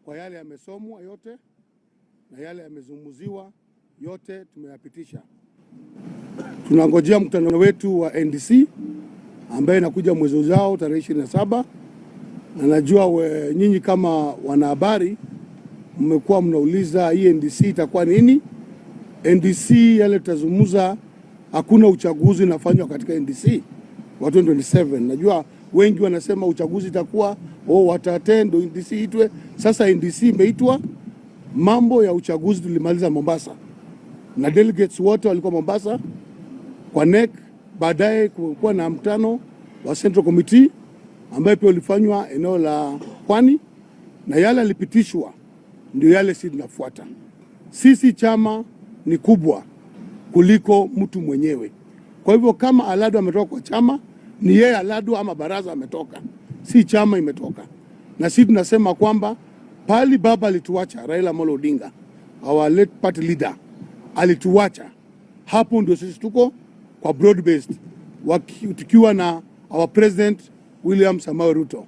Kwa yale yamesomwa yote na yale yamezungumziwa yote tumeyapitisha. Tunangojea mkutano wetu wa NDC ambaye inakuja mwezi ujao tarehe 27, na najua nyinyi kama wanahabari mmekuwa mnauliza hii NDC itakuwa nini? NDC yale tutazungumza, hakuna uchaguzi unafanywa katika NDC wa 2027. Najua wengi wanasema uchaguzi itakuwa, oh, wata-attend NDC itwe. Sasa NDC imeitwa. Mambo ya uchaguzi tulimaliza Mombasa na delegates wote walikuwa Mombasa kwa NEC. Baadaye kulikuwa na mkutano wa Central Committee ambayo pia ulifanywa eneo la Pwani, na yale yalipitishwa ndio yale sisi tunafuata. Sisi chama ni kubwa kuliko mtu mwenyewe. Kwa hivyo kama Aladwa ametoka kwa chama, ni yeye Aladwa ama baraza ametoka, si chama imetoka. Na sisi tunasema kwamba pali baba alituacha, Raila Amolo Odinga, our late party leader, alituacha hapo, ndio sisi tuko kwa broad based, tukiwa na our president William Samoei Ruto.